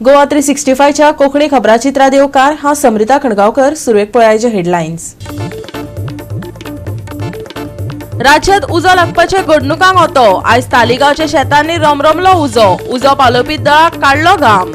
गोवा 365 च्या कोंकणी खबराचित्रा देवकार. हांव समृता खणगांवकर. सुरवेक पळयाचे हेडलायन्स. राज्यात उजो लागपाच्या घडणुकांक होतो. आयज तालिगांवच्या शेतांनी रमरमलो उजो. उजो पालोवपी दळाक काडलो घाम.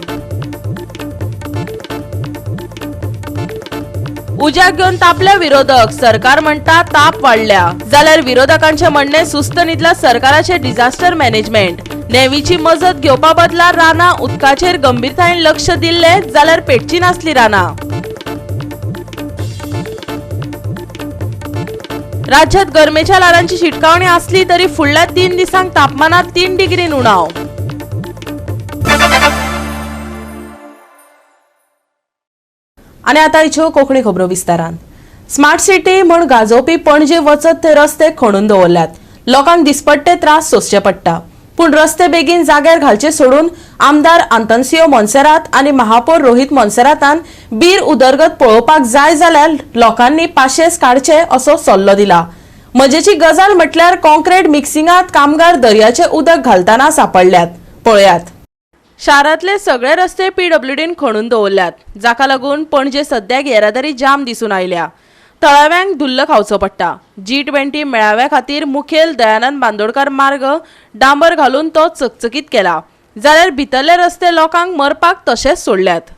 उज्याक घेवन तापले विरोधक. सरकार म्हणटा ताप वाडल्या, जाल्यार विरोधकांचे म्हणणे सुस्त न्हिदला सरकाराचे डिझास्टर मॅनेजमेंट. नेव्हीची मजत घेवपा बदला रानां उदकाचेर गंभीरतायेन लक्ष दिल्ले जाल्यार पेटची नासली रानां. राज्यात गरमेच्या ल्हारांची शिटकावणी आसली तरी फुडल्या 3 दिसांक तापमानात 3 डिग्री उणाव. आनी आतां हिच्यो कोंकणी खबरो विस्तारान. स्मार्ट सिटी म्हण गाजोवपी पणजे वचत ते रस्ते खणून दवरल्यात. लोकांक दिसपट्टे त्रास सोंसचे पडटा, पूण रस्ते बेगीन जाग्यार घालचे सोडून आमदार आंतोन्सियो मोन्सेरात आनी महापौर रोहित मोन्सेरातान बीर उदरगत पळोवपाक जाय जाल्यार लोकांनी पाशेस काडचे असो सल्लो दिला. मजेची गजाल म्हटल्यार कॉन्क्रीट मिक्सिंगात कामगार दर्याचे उदक घालतना सापडल्यात. पळयात, शारांतले सगळे रस्ते पीडब्ल्यूडीन खणून दवरल्यात, जाका लागून पणजे सद्याक येरादारी जाम दिसून आयल्या. थळाव्यांक धुल्ल खावचो पडटा. G20 मेळाव्या खातीर मुखेल दयानंद बांदोडकर मार्ग डांबर घालून तो चकचकीत केला, जाल्यार भितरले रस्ते लोकांक मरपाक तशेच सोडल्यात.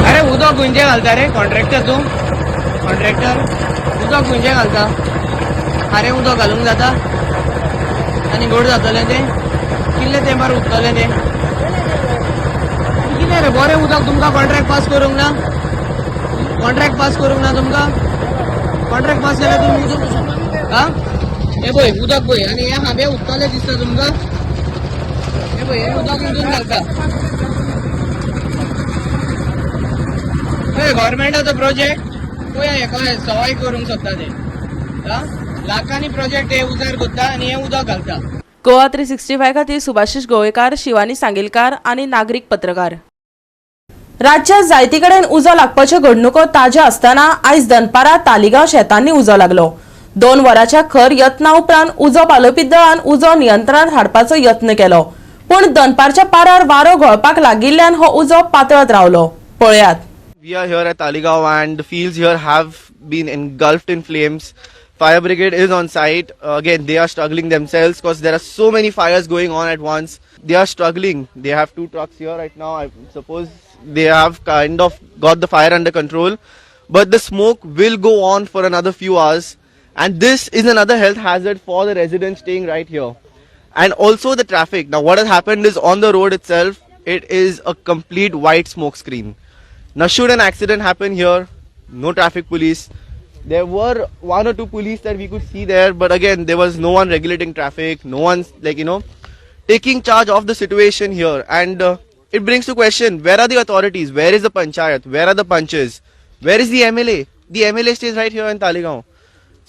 अरे उदक खंयचे घालता रे कॉन्ट्रॅक्टर? तूं कॉन्ट्रॅक्टर उदक खंयचे घालता? अरे उदक घालूंक जाता आनी गोड जातलें तें? कितले तेंपार उरतलें तें? कितें रे बरें उदक तुमकां कॉन्ट्रॅक्ट पास करूंक ना? कॉन्ट्रॅक्ट पास करूंक ना तुमकां? कॉन्ट्रॅक्ट पास केल्यार तुमी उदक हा हे पळय उदक पळय आनी हे खांबे उदतले दिसता तुमकां? हे पळय हे उदक हितून घालता. गव्हर्मेंटाचो प्रोजेक्ट पळय, हे कशें सवाय करूंक सोदता ते. हा? लाखांनी प्रोजेक्ट हे उजार करता आनी हे उदक घालता. गोवा 365 खातीर सुभाषिश गोवेकार, शिवानी सांगेलकार आनी नागरीक पत्रकार. राज्यात जायते कडेन उजो लागपाच्यो घडणुको ताज्यो आसतना आयज दनपारां तालिगांव शेतांनी उजो लागलो. 2 वरांच्या खर यत्ना उपरांत उजो पालोवपी दळान उजो नियंत्रणात हाडपाचो यत्न केलो, पूण दनपारच्या पारार वारो घोळपाक लागिल्ल्यान हो उजो पातळत रावलो. पळयात. We are here at Taleigao and the fields here have been engulfed in flames. Fire brigade is on site. Again, they are struggling themselves because there are so many fires going on at once. They are struggling. They have 2 trucks here right now. I suppose they have kind of got the fire under control, but the smoke will go on for another few hours. And this is another health hazard for the residents staying right here. And also the traffic. Now, what has happened is on the road itself, it is a complete white smoke screen. Now, should an accident happen here, no traffic police. There were 1 or 2 police that we could see there, but again, there was no one regulating traffic, no one's taking charge of the situation here. And it brings to question, where are the authorities? Where is the panchayat? Where are the punches? Where is the MLA? The MLA stays right here in Taleigao.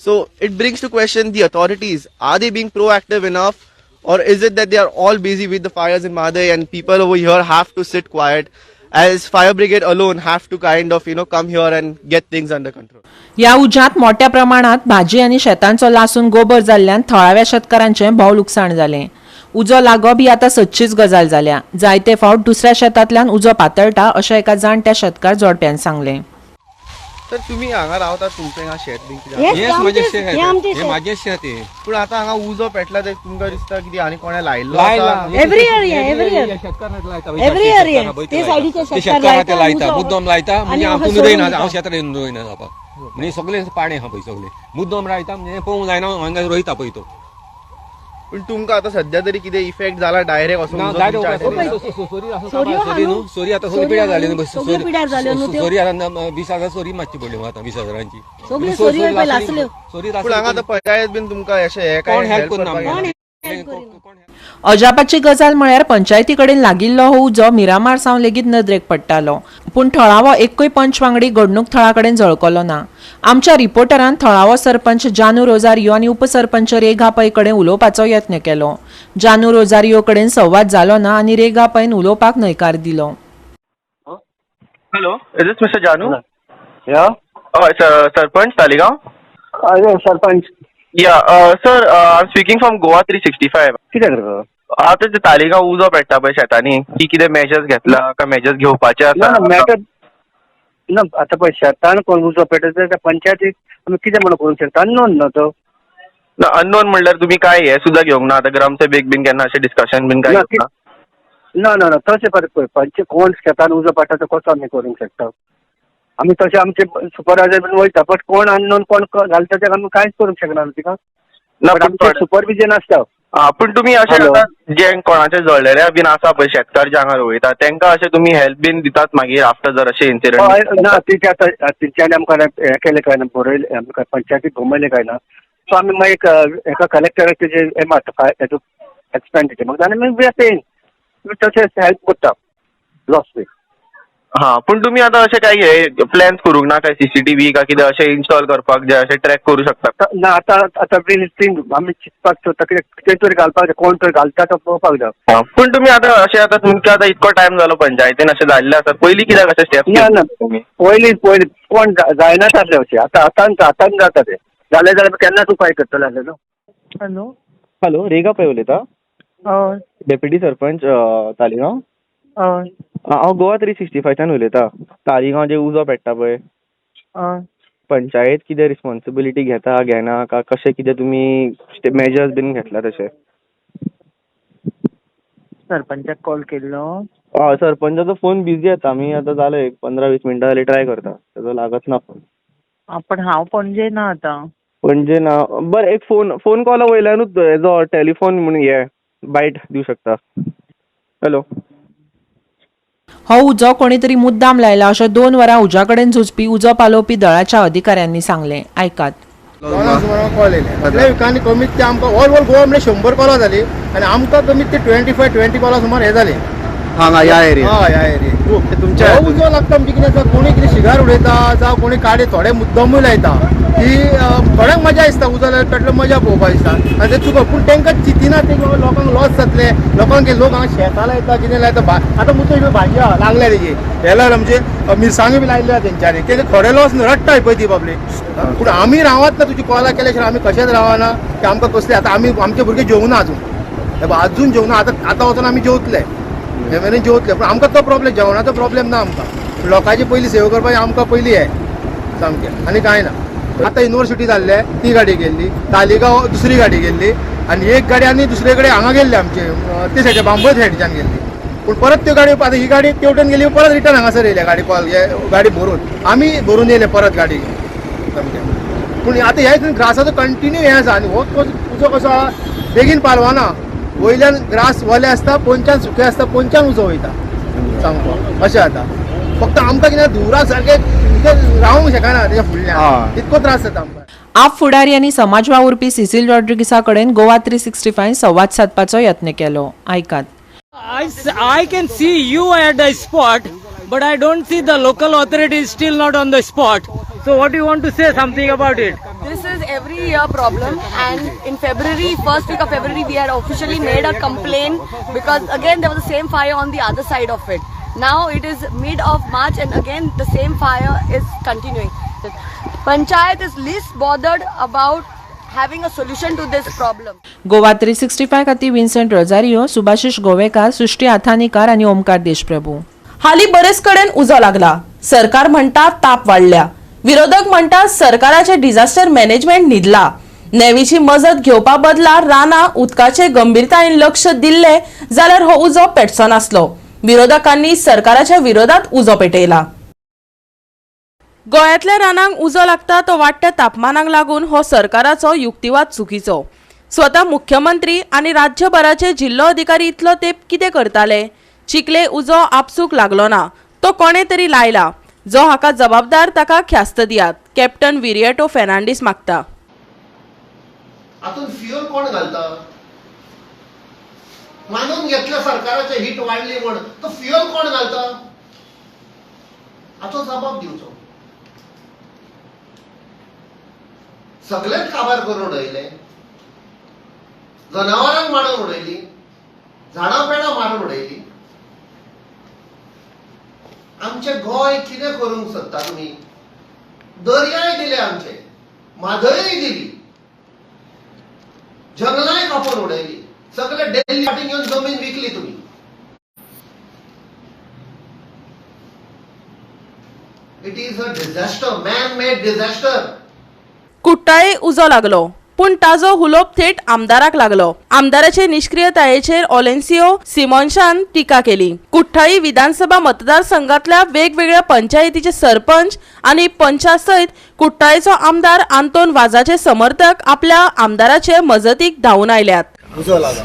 So it brings to question the authorities. Are they being proactive enough? Or is it that they are all busy with the fires in Mhadei and people over here have to sit quiet as fire brigade alone have to kind of, come here and get things under control? ह्या उज्यांत मोठ्या प्रमाणात भाजी आनी शेतांचो लासून गोबर जाल्ल्यान थळाव्या शेतकारांचें भोव लुकसाण जालें. उजो लागप ही आतां सदचीच गजाल जाल्या. जायते फावट दुसऱ्या शेतांतल्यान उजो पातळटा अशें एका जाणट्या शेतकार जोडप्यान सांगलें. तर तुम्ही हांगा रावतात, तुमचें हांगा शेत बीन कितें आसा? हें हेच म्हजें आमचें- शेत, हें आमचें हें शेत. म्हाजें शेत हें. पूण आतां हांगा उजो पेटला ते तुमकां दिसता कितें आनी कोणें लायिल्लो लायला. आसा? Every year हें, every year. शेतकाराक लायता. Every year हें. शेतकाराक ते सायडीचे ते शेतकार शेतकाराक लायता, ते लायता, उजो. मुद्दम लायता. म्हणजे आनी आमकां सोडून रोयना, दिता. हांव शेतां रोयना जावपाक. म्हणजे सगळें पाणें आहा पळय, सगळें मुद्दम लायता, म्हणजे पळोवंक जायना, हांगा रोयता पळय तो. पूण तुमकां आतां सध्या तरी कितें इफेक्ट जाला डायरेक्ट असो ना, उजो डायरेक्ट तुमच्या उपाय- हातीन? सोरी आसा, सोरयो सोरी न्हू, हाडून- सोरी आतां सगळी सोरयो पिड्यार जाली न्हू, हाडून सगळ्यो पिड्यार जाल्यो न्हू त्यो. सोरी आतां 20,000 सोरी मागची पडली म्हाका आतां 20,000ची. सगळ्यो सोरयो पळय लासल्यो. सोरी पूण हांगा आतां पंचायत बीन तुमकां अशें हें कोण काय help help करना करपाक आमकां? येना? अजापाची गजाल म्हळ्यार पंचायती कडेन लागिल्लो हो उजो मिरामार सावन लेगीत नदरेक पडटालो, पूण थळावो एक्कूय पंच वांगडी घडणूक थळा कडेन झळकलो ना. आमच्या रिपोर्टरान थळावो सरपंच जानू रोजारियो आनी उपसरपंच रेघा पै कडेन उलोवपाचो यत्न केलो. जानू रोजारियो कडेन संवाद जालो ना आनी रेघा पैन उलोवपाक न्हयकार दिलो. Hello, is this Mister Janu? Yeah. हय सरपंच तालिगांव. अरे sarpanch. Yeah, sir, I am speaking from Goa 365. कितें करता? आतां ते तालिगांव उजो पेट्टा पळय शेतांनी, की कितें मेजर्स घेतला काय मेजर्स घेवपाचे ना आसा? ना मॅटर ना. आतां पळय शेतान कोण उजो पेटयता त्या पंचायतीक आमी कितें म्हणून करूंक शकता? अननोन न्हू तो. ना, अननोन म्हणल्यार तुमी काय हे सुद्दां घेवंक ना आतां ग्रामसभेक बीन केन्ना अशें डिस्कशन बीन काय ना, घेवंक ना? ना ना ना, तशें पळय पळय पंच कोण शेतान उजो पेटयता तो कसो आमी करूंक शकता? आमी तशें आमचे सुपरवायजर बीन वयता, बट कोण अननोन कोण घालता तेका आमी कांयच करूंक शकना न्हू तिका. ना, बट पूण आमचें सुपरविजन आसता. आं, पूण तुमी अशें हॅलो. आतां जे कोणाचे जळलेले बीन आसा पळय शेतकार जे हांगा रोयता तेंकां अशें तुमी हेल्प बीन दितात मागीर आफ्टर जर अशें हय इन्सिडंट? ना, तेचे आतां तेंच्यांनी आमकां हें केलें काय ना, बरयलें आमकां पंचायतीक घुमयलें काय ना, सो आमी मागीर एक एका कलेक्टराक तेजेर हें मारता, हेजो एक्सपेंडिचर मागता आनी मागीर we are paying, तशें हेल्प करता लॉस बी. हां, पूण तुमी आतां अशें काय हे प्लॅन्स करूंक ना काय सीसीटीव्ही काय कितें अशें इन्स्टॉल करपाक जे अशें ट्रॅक करूं शकता? ना, आतां आतां we think आमी चिंतपाक सोदता कितें कितें तरी घालपाक जाय, कोण तरी घालता तो पळोवपाक जाय. हां, पूण तुमी आतां अशें आतां तुमकां आतां इतको टायम जालो पंचायतीन अशें जाल्लें आसा, पयलीं कित्याक अशें स्टेप्स ना ना घेतले तुमी? पयलीं पयलीं कोण जायनाच आसले अशें, आतां आतां आतां जाता तें, जालें जाल्यार केन्नाच उपाय करतले आसले न्हू. हॅलो. हॅलो, रेगा पै उलयता. हय. डेप्युटी सरपंच तालिगांव. हय. हांव गोवा 365च्यान उलयता. तालिगांव जे उजो पेट्टा पळय, हय. पंचायत कितें रिस्पॉन्सिबिलिटी घेता घेना का कशें कितें तुमी मेजर्स बीन घेतला तशें? सरपंचाक कॉल केल्लो? हय, सरपंचाचो फोन बिजी येता. आमी आतां जालें एक 15-20 मिनटां जालीं ट्राय करता, तेजो लागच ना फोन. आं, पण हांव पणजे ना आतां. पणजे ना? बरें, एक फोन कॉला वयल्यानूच हेजो टेलिफोन म्हूण हे बायट दिवं शकता. हॅलो. हो उजो कोणीतरी मुद्दाम लायला अशें 2 वरां उज्या कडेन झुजपी उजो पालोवपी दळाच्या अधिकाऱ्यांनी सांगलें. आयकात. दोनां सुमार कॉल येयले फाटल्या विकांनी, कमीत ते आमकां ऑल ओवर गोवा म्हणल्यार 100 कॉलां जाली आनी आमकां कमीत ते 25-20 कॉलां सुमार हे जाले. हांगा ह्या एरिया हय, ह्या एरियेक तुमच्या हो उजो लागता म्हणजे कितें आसा, कोणी कितें शिगार उडयता जावं कोणी काडे, थोडे मुद्दमूय लायता की थोड्यांक मजा दिसता, उजो लायता पेटलो मजा पळोवपाक दिसता आनी ते चुकप, पूण तांकां चिंतिना ते बाबा लोकांक लॉस जातले, लोकांक लोक हांगा शेतां लायता कितें लायता. आतां मुद्दम भाजी आहा लागल्या तेजी हे आमचे मिरसांग्यो बी लायल्यो आहा तेंच्यांनी, ते थोडे लॉस न्हू, रडटा पळय ती पब्लीक. पूण आमी रावत ना, तुजी कॉलां केल्या शिवाय आमी कशेंच रावना की आमकां कसले. आतां आमी आमचे भुरगे जेवना अजून, हे पळय, अजून जेवना, आतां आतां वचून आमी जेवतले, हे मेरेन जेवतले, पूण आमकां तो प्रॉब्लेम, जेवणाचो प्रॉब्लेम ना आमकां. लोकांची पयली सेवा करपाची आमकां पयली हे सामकें, आनी कांय ना. आतां युनिवर्सिटी जाल्ले ती गाडी गेल्ली, तालिगांव दुसरी गाडी गेल्ली, आनी एक गाडी आनी दुसरे कडेन हांगा गेल्ली आमचे ते सायडीन, बांबोळे सायडीच्यान गेल्ली, पूण परत त्यो गाडी आतां ही गाडी तेवटेन गेली, परत रिटर्न हांगासर येयल्या गाडी, कॉल हे गाडी भरून आमी भरून येयले परत गाडी सामकें. पूण आतां ह्या हितून ग्रासाचो कंटिन्यू हें आसा आनी हो उजो कसो आहा बेगीन पालवाना, वयल्यान ग्रास वले आसता, पोंच्यान सुके आसता, पोंच्यान उजो वयता सामको अशें जाता. फक्त आमकां कितें धुंवरा सारकें रावूंक शकना तेच्या फुडल्यान, इतको त्रास जाता आमकां. आप फुडारी आनी समाज वावुरपी सिसील रॉड्रिगीसा कडेन गोवा 365 संवाद सादपाचो यत्न केलो. आयकात. I can see you at the spot, but I don't see the local authority is still not on the spot. So what do you want to say something about it? This is every year problem, and in February, first week of February, we had officially made a complaint because again there was the same fire on the other side of it. Now it is mid of March and again the same fire is continuing. Panchayat is least bothered about having a solution to this problem. Goa 365 खातीर Vincent Rosario, Subhashish Govekar, सृष्टी आथानीकार आनी ओमकार देशप्रभू. हाली बरेच कडेन उजो लागला. सरकार म्हणटा ताप वाडल्या, विरोधक म्हणटा सरकाराचे डिझास्टर मॅनेजमेंट न्हिदला. नेवीची मजत घेवपा बदला रानां उदकाचे गंभीरतायेन लक्ष दिल्ले जाल्यार हो उजो पेटचो नासलो. विरोधकांनी सरकाराच्या विरोधात उजो पेटयला. गोंयांतल्या रानांक उजो लागता तो वाडट्या तापमानाक लागून हो सरकाराचो युक्तिवाद चुकीचो. स्वता मुख्यमंत्री आनी राज्यभराचे जिल्लो अधिकारी इतलो तेंप कितें करताले? चिखले उजो आपसूक लागलो ना, तो कोणे तरी लायला. जो हाका जबाबदार ताका ख्यास्त दियात, कॅप्टन विरियटो फेर्नांडीस मागता. हातून फ्युअल कोण घालता? मागून घेतले सरकाराचे हीट वाडली म्हण, तो फ्युअल कोण घालता हाचो जबाब दिवचो. सगळेच काबार करून उडयले, जनावरांक मारून उडयली, झाडां पेडां मारून उडयली. आमचे गोंय कितें करूंक सोदता तुमी? दर्याय दिले आमचे, म्हादय दिली, जंगलांय कापून उडयली, सगळे डेल्ली फाटीं घेवन जमीन विकली तुमी. It is a disaster, man made disaster. कुट्टाळे उजो लागलो पूण ताजो हुलोप थेट आमदाराक लागलो. आमदाराचे निष्क्रियतायेचेर ओलेन्सियो सिमोन्शान टिका केली. कुठ्ठाळी विधानसभा मतदारसंघातल्या वेगवेगळ्या पंचायतीचे सरपंच आनी पंचा सयत कुठ्ठाळीचो आमदार आंतोन वाजाचे समर्थक आपल्या आमदाराचे मजतीक धांवून आयल्यात. उजो लागलो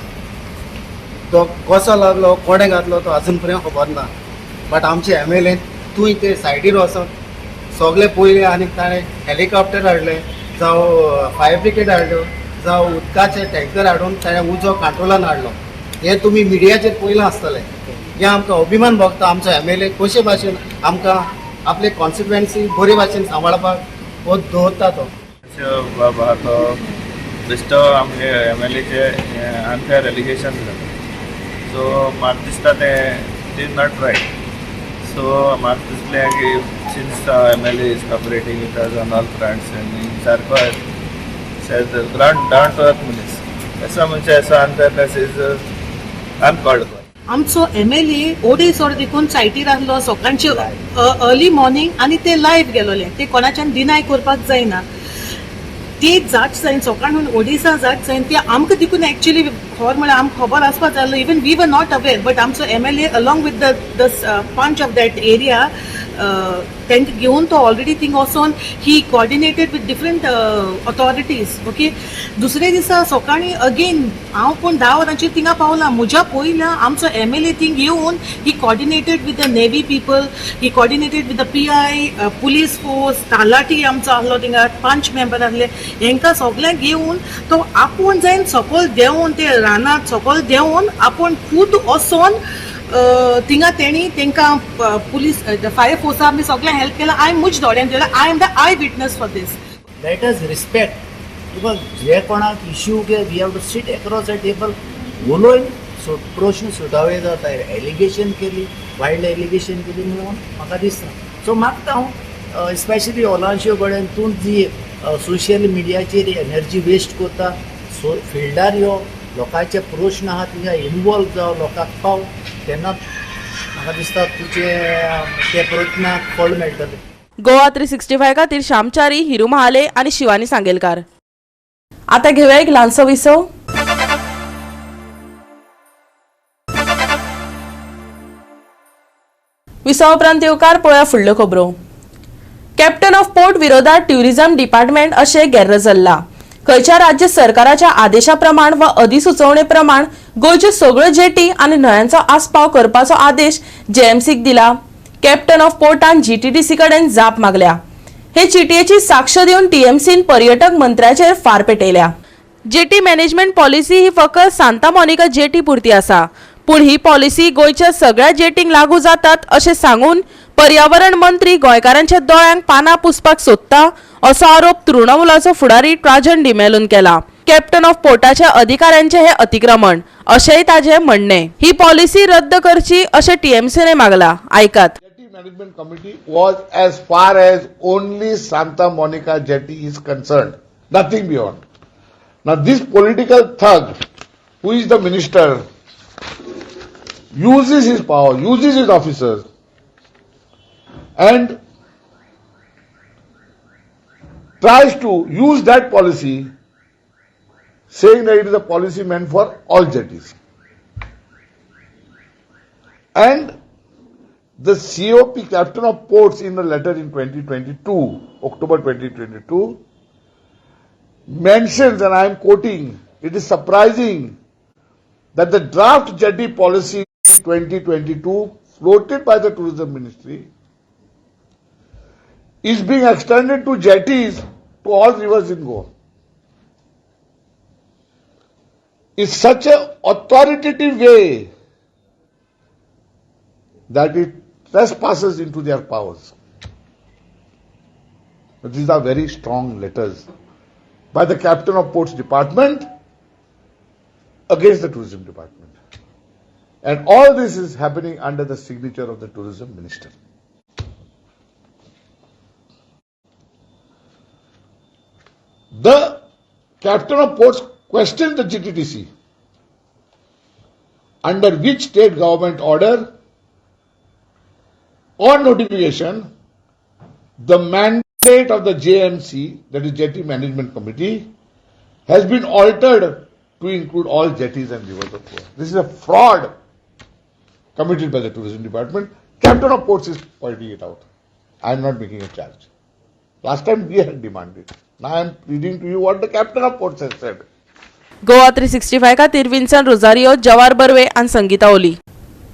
तो कसो लागलो, कोणें घातलो तो अजून पर्यंत खबर ना, बट आमचे एमएलए तूं ते सायडीर वचोन सगळे पयले आनी ताणें हेलिकॉप्टर हाडले, जावं फायर ब्रिगेड हाडल्यो, जावं उदकाचे टँकर हाडून ताणें उजो कंट्रोलान हाडलो. हें तुमी मिडियाचेर पयलां आसतलें. हें आमकां अभिमान भोगता आमचो एमएलए कशे भाशेन आमकां आपले कॉन्स्टिट्युएन्सी बरे भाशेन सांबाळपाक हो दवरता तो. बाबा तो बेश्टो आमगे एमएलएचे अनफेयर एलिगेशन जालें. सो म्हाका दिसता तें it is not right. So म्हाका दिसलें की since MLA is cooperating with us on all fronts आनी सारको ग्रावंड डावन टू अर्थ मनीस, असो म्हणजे असो अनफेयरनेस is uncalled for. आमचो एमएलए ओडे सोड देखून सायटीर आहलो सकाळचे अर्ली मॉर्निंग आनी ते लायव्ह गेलोले, ते कोणाच्यान डिनाय करपाक जायना. ते जाट जायन सकाळून ओडिसा जाट जायन ते आमकां देखून एक्चुअली खबर म्हळ्यार आमकां खबर आसपा जाय आसलो, even we were not aware, but आमचो MLA along with the panch of that area तांकां घेवन तो ऑलरेडी थिंग वचोन he coordinated with different authorities. Okay, दुसरे दिसा सकाळीं अगेन हांव पूण 10 वरांचेर थिंगा पावला. म्हज्या पयल्या आमचो एमएलए थिंग येवन he coordinated with the navy people, he coordinated with the PI, police force, talathi आमचो आहलो थिंगा, पंच मेंबर आहले, हेंकां सगल्यांक घेवन तो आपूण जायन सकयल देंवोन ते रानांत सकयल देंवोन आपूण खूद वचोन थिंगा तेणी तांकां पुलीस फायर फोर्सा आमी सगळ्यांक हेल्प केला. हांवें म्हज्या दोळ्यान पळयलां, I am the eye witness for this. Let us respect, because जे कोणाक issue K we have to sit across a table उलोवन प्रश्न सुटावे जाता. एलिगेशन केली, वायल्ड एलिगेशन केली म्हणून म्हाका दिसना. सो मागता हांव स्पेशली ओलांशियो कडेन, तूं जी सोशल मिडियाचेर एनर्जी वेस्ट करता, सो फिल्डार यो, लोकांचे प्रश्न आहा तुज्या इनवॉल्व जाव, लोकांक पाव, तेन्ना म्हाका दिसता तुजे ते प्रयत्नाक फळ मेळटलें. गोवा 365 खातीर श्यामचारी, हिरू महाले आनी शिवानी सांगेलकार. आता घेऊया एक ल्हानसो विसव. विसवा उपरांत येवकार पळोवया फुडल्यो खबरो. कॅप्टन ऑफ पोर्ट विरोधात ट्युरिझम डिपार्टमेंट अशें गैरजल्ला. खंयच्या राज्य सरकाराच्या आदेशा प्रमाण वा अधिसुचोवणे प्रमाण गोंयच्यो सगळ्यो जेटी आनी न्हंयांचो आस्पाव करपाचो आदेश जेएमसीक दिला. कॅप्टन ऑफ पोर्टान जीटीडीसी कडेन जाप मागल्या. हे चिटयेची साक्ष दिवन टीएमसीन पर्यटक मंत्र्याचेर फार पेटयल्या. जेटी मॅनेजमेंट पॉलिसी ही फकत सांता मोनिका जेटी पुरती आसा, पूण ही पॉलिसी गोंयच्या सगळ्या जेटींक लागू जातात अशें सांगून पर्यावरण मंत्री गोंयकारांच्या दोळ्यांक पानां पुसपाक सोदता असो आरोप तृणमूलाचो फुडारी ट्राजन डिमेलून केला. कॅप्टन ऑफ पोर्टाच्या अधिकाऱ्यांचे हे अतिक्रमण अशेंय ताजें म्हणणें. ही पॉलिसी रद्द करची अशें टीएमसीने मागला. आयकात. Management Committee was as far as only Santa Monica jetty is concerned, nothing beyond. Now this political thug, who is the minister, uses his power, uses his officers, and tries to use that policy, saying that it is a policy meant for all jetties. And the COP, Captain of Ports, in a letter in 2022, October 2022, mentions, and I am quoting, "It is surprising that the draft jetty policy 2022 floated by the Tourism Ministry is being extended to jetties to all rivers in Goa. In such an authoritative way, that it trespasses into their powers. These are very strong letters by the Captain of Ports Department against the Tourism Department. And all this is happening under the signature of the Tourism Minister. The Captain of Ports questioned the GTTC under which state government order or notification the mandate of the JMC, that is Jetty Management Committee, has been altered to include all jetties and rivers of Goa. This is a fraud committed by the Tourism Department. Captain of Ports is pointing it out. I am not making a charge. Last time we had demanded. Now I am reading to you what the Captain of Ports has said. Goa 365 खातीर Vinson Rosario, जवार बर्वे आनी संगीता ओली.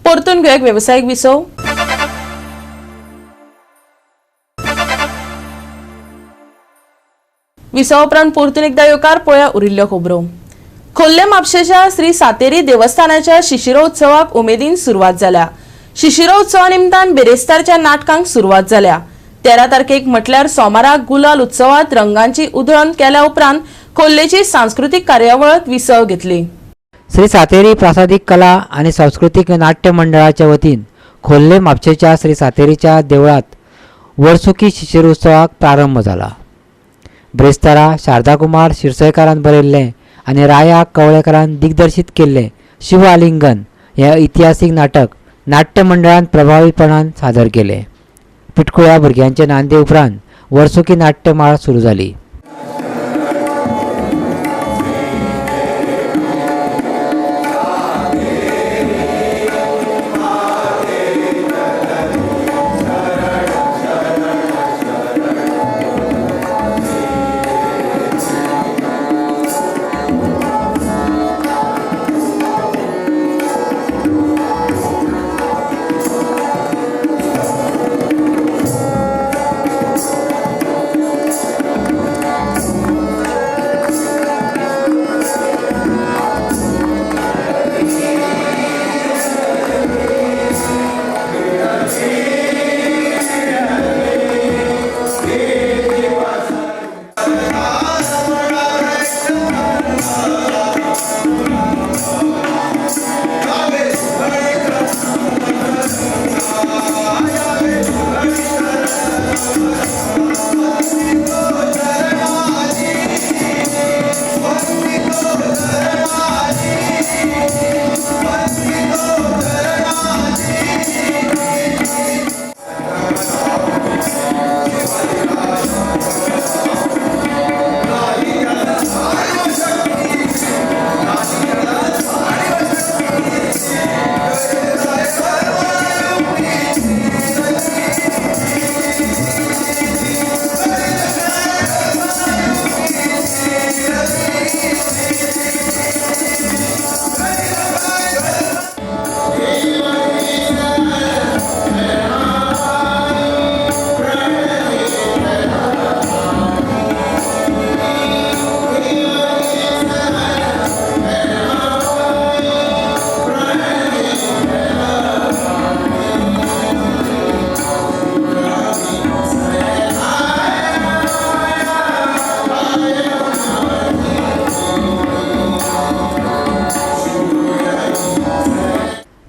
परतून घेवया एक वेवसायीक विसव. विसवा उपरांत परतून एकदा येवकार. पळया उरिल्ल्यो खबरो. खोर्ले म्हापशेच्या श्री सातेरी देवस्थानाच्या शिशिरोत्सवाक उमेदीन सुरवात जाल्या. शिशिरोत्सवा निमतान बिरेस्तारच्या नाटकांक सुरवात जाल्या. 13 तारखेक म्हटल्यार सोमाराक गुलाल उत्सवात रंगांची उधळण केल्या उपरांत खोर्लेची सांस्कृतीक कार्यावळत विसव घेतली. श्री सातेरी प्रासादीक कला आनी सांस्कृतीक नाट्य मंडळाच्या वतीन खोर्ले म्हापशेच्या श्री सातेरीच्या देवळात वर्सुकी शिशिरोत्सवाक प्रारंभ जाला. ब्रेस्तारा शारदा कुमार शिरसयकारान बरयल्लें आनी राया कवळेकारान दिग्दर्शीत केल्लें शिव आलिंगन हें इतिहासीक नाटक नाट्य मंडळान प्रभावीपणान सादर केलें. पिटकुळ्या भुरग्यांचे नांदे उपरांत वर्सुकी नाट्यमाळ सुरू जाली.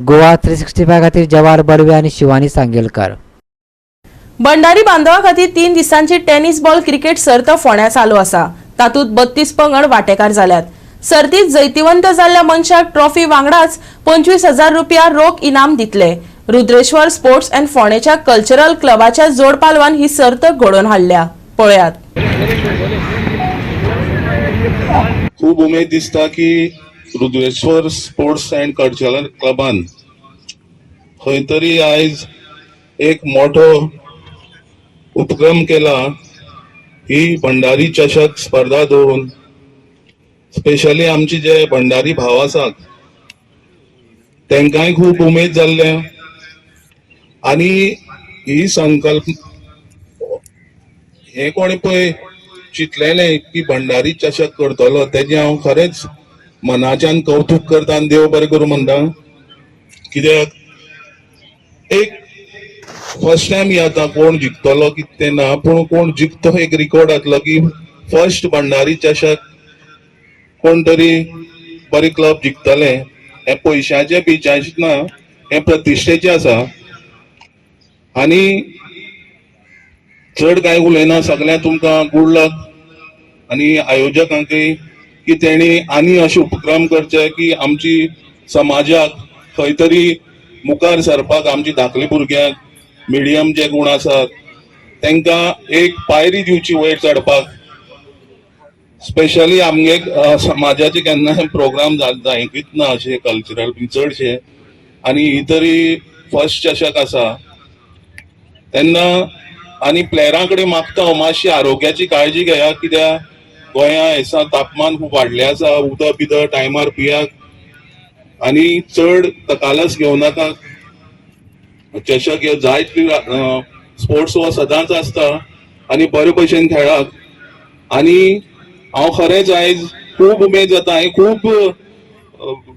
गोवा 365 खातीर जवाहर बर्वे आनी शिवानी सांगेलकर. भंडारी बांधवा खातीर 3 दिसांची टेनिस बॉल क्रिकेट सर्त फोंड्या चालू आसा. तातूंत 32 पंगड वांटेकार जाल्यात. सर्तीत जैतिवंत जाल्ल्या मनशाक ट्रॉफी वांगडाच 25,000 रुपया रोख इनाम दितले. रुद्रेश्वर स्पोर्ट्स अँड फोंडेच्या कल्चरल क्लबाच्या जोडपालवान ही सर्त घडोवन हाडल्या. पळयात. खूब उमेद दिसता की रुद्रेश्वर स्पोर्ट्स अँड कल्चरल क्लबान खंय तरी आयज एक मोठो उपक्रम केला. ही भंडारी चषक स्पर्धा दवरून स्पेशली आमची जे भंडारी भाव आसात तेंकांय खूब उमेद जाल्ल्या आनी ही संकल्प हे कोणी पळय चिंतलेलें की भंडारी चषक करतलो तेजें हांव खरेंच मनाच्यान कौतुक करता आनी देव बरें करूं म्हणटा. कित्याक एक फर्स्ट टायम ही आतां कोण जिखतलो कितें तें ना, पूण कोण जिखतो एक रिकॉर्ड जातलो की फर्स्ट भंडारी चषक कोण तरी बरी क्लब जिखतले. हे पयशांचे बिचाचें ना, हें प्रतिश्ठेचें आसा. आनी चड कांय उलयना, सगळ्यांक तुमकां गूड लक आनी आयोजकांकय की तेणी आनी अशे उपक्रम करचे की आमची समाजाक खंय तरी मुखार सरपाक, आमची धाकली भुरग्यांक मिडियम जे गुण आसात तांकां एक पायरी दिवची वयर चडपाक. स्पेशली आमगे समाजाचे केन्नाय प्रोग्राम जायकूच ना अशे कल्चरल बी चडशे, आनी ही तरी फर्स्ट चषक आसा तेन्ना. आनी प्लेयरां कडेन मागता हांव, मातशी आरोग्याची काळजी घेया, कित्याक गोंया हेसा तापमान खूब वाडलें आसा. उदक बिदक टायमार पियात आनी चड तकालस घेवं नाका. चषक हे जायत स्पोर्ट्स हो सदांच आसता आनी बरे भशेन खेळात. आनी हांव खरेंच आयज खूब उमेद जाता. हांवें खूब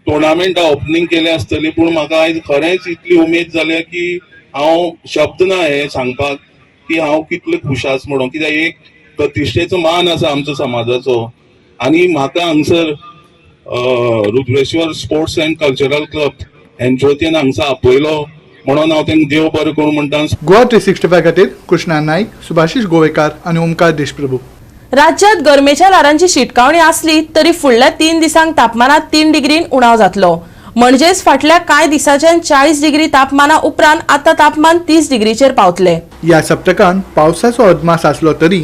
टुर्नामेंटां ओपनींग केल्या आसतली, पूण म्हाका आयज खरेंच इतली उमेद जाल्या की हांव शब्द ना हे सांगपाक की हांव कितलो खूश आसा म्हणून. कित्याक एक प्रतिश्ठेचो मान आसा आमचो समाजाचो. आनी म्हाका हांगसर Rudreshwar sports and cultural club हेंच्या वतीन हांगसर आपयलो म्हणून हांव तांकां देव बरें करूं म्हणटा. गोवा 365 खातीर कृष्णा नाईक, सुभाषीश गोवेकार आनी ओमकार देशप्रभू. राज्यात गरमेच्या ल्हारांची शिटकावणी आसली तरी फुडल्या 3 दिसांक तापमानात 3 डिग्रीन उणाव जातलो. म्हणजेच फाटल्या कांय दिसांच्यान 40 डिग्री तापमाना उपरांत आतां तापमान 30 डिग्रीचेर पावतले. ह्या सप्तकान पावसाचो अदमास आसलो तरी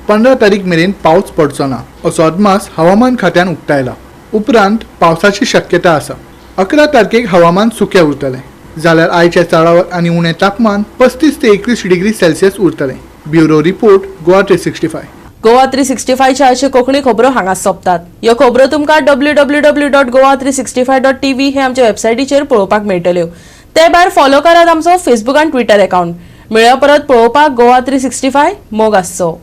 15 तारीख मेरेन पावस पडचो ना असो अदमास हवामान खात्यान उक्तायला. उपरांत पावसाची शक्यता आसा. 11 तारखेक हवामान सुकें उरतलें, जाल्यार आयच्या चडावत आनी उणें तापमान 35 ते 31 डिग्री सेल्सियस उरतलें. Bureau report, Goa 365. Goa 365च्या अश्यो कोंकणी खबरो हांगा सोंपतात. ह्यो खबरो तुमकां www.goa365.tv हे आमच्या वेबसायटीचेर पळोवपाक मेळटल्यो. ते भायर फॉलो करात आमचो फेसबूक आनी ट्विटर अकाउंट. मेळया परत पळोवपाक गोवा 365. मोग आसचो.